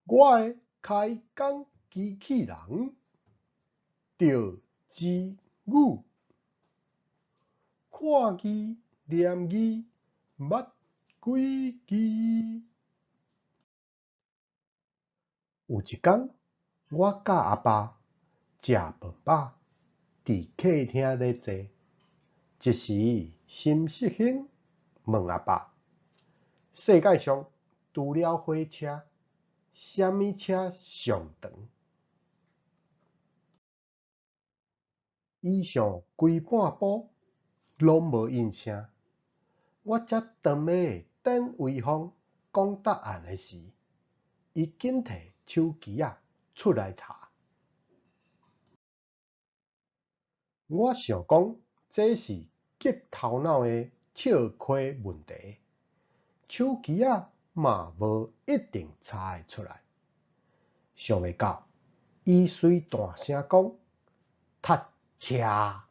我的開講機器人著之語，看字念字捌幾字。有一工，我佮阿爸食飯飽，佇客廳咧坐，一時心失興，問阿爸：世界上除了火車，啥物車上長？伊上規半晡攏無應聲，我才當欲等威風講答案的時，伊緊提手機仔出來查。我想講這是極頭腦的笑詼問題，手機仔嘛無一定查會出來。想袂到，伊隨大聲講：踢車！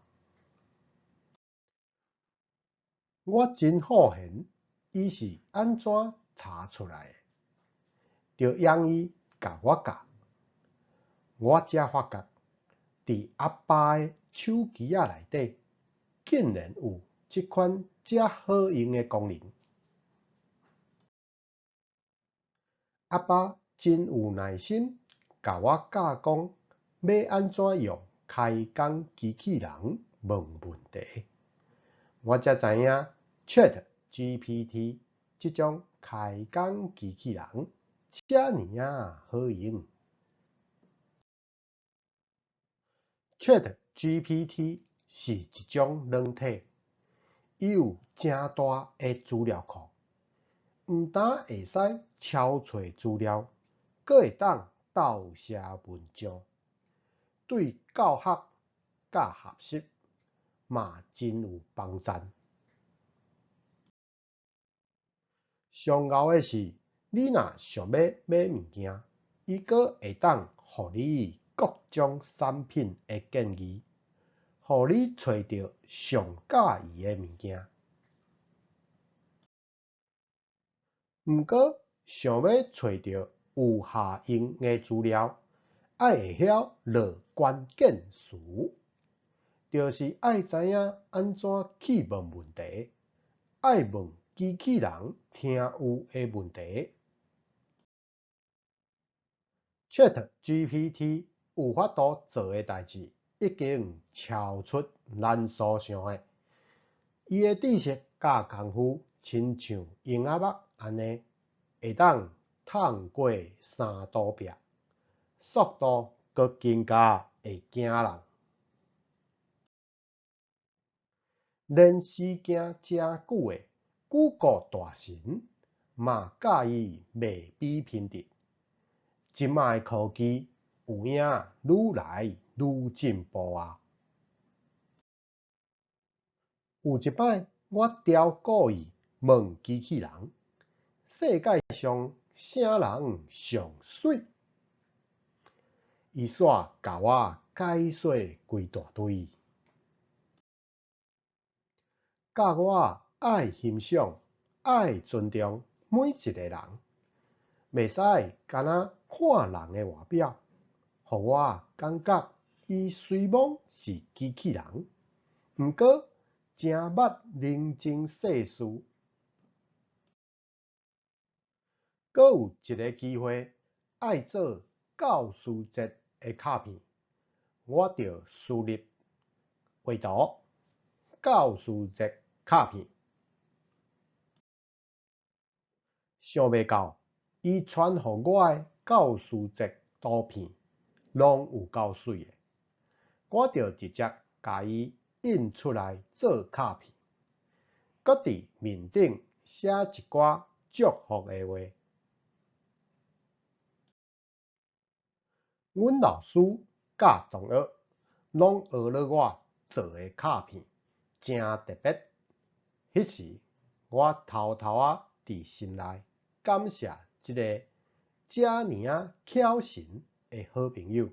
我真好玄，伊是按怎查出來的？著用伊共我教，我才發覺，佇阿爸的手機仔內底，竟然有這款遮好用的功能。阿爸真有耐心，共我教講欲按怎用開講機器人問問題。我才知影 ChatGPT 這種開講機器人遮爾仔好用。ChatGPT 是一種軟體，伊有誠大的資料庫，毋但會使抄揣資料，閣會當鬥寫文章，對教學佮學習嘛真有幫贊。上𠢕的是，你若想欲買物件，伊閣會當予你各種產品的建議，予你揣著上佮意的物件。毋過，想欲揣著有效用的資料，愛會曉落關鍵詞，就是愛知影按怎去問問題，愛問機器人聽有的問題。ChatGPT 有法度做的代誌，已經超出咱所想的。伊的知識佮功夫，親像鷹仔目按呢，會當迵過三堵壁，速度閣緊甲會驚人。連時間誠久的谷歌大神嘛佮伊袂比品質。這擺的科技有影愈來愈進步啊！有一擺，我刁故意問機器人：世界上啥人上媠？伊煞共我解說規大堆，教我愛欣賞、愛尊重每一个人，袂使干焦看人的外表，予我感覺伊雖罔是機器人，毋過誠捌人情世事。閣有一个機會，愛做教師節的卡片，我著輸入畫圖教師節卡片。想袂到，伊傳予我的教師節圖片攏有夠媠的，我著直接共伊印出來做卡片，閣佇面頂寫一寡祝福的話。阮老師佮同學攏學咧我做的卡片誠特別。彼時我偷偷仔佇心內感謝這个遮爾仔巧神的好朋友。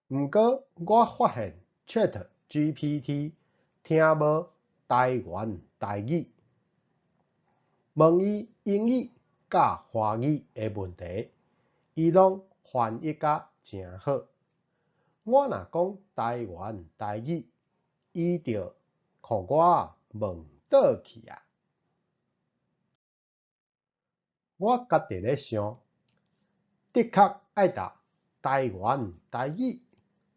毋過我發現 ChatGPT 聽無台灣台語，問伊英語，佮華語的問題，伊攏翻譯甲誠好。我若講台灣台語，伊就予我問倒去矣。我家己咧想，的確愛共台灣台語學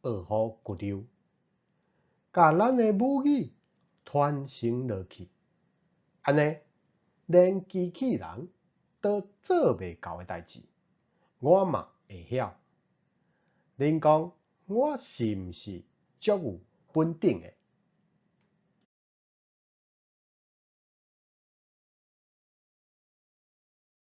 予骨溜，共咱的母語傳承落去，按呢連機器人都做袂到的代誌，我嘛會曉。恁講我是毋是足有本領的？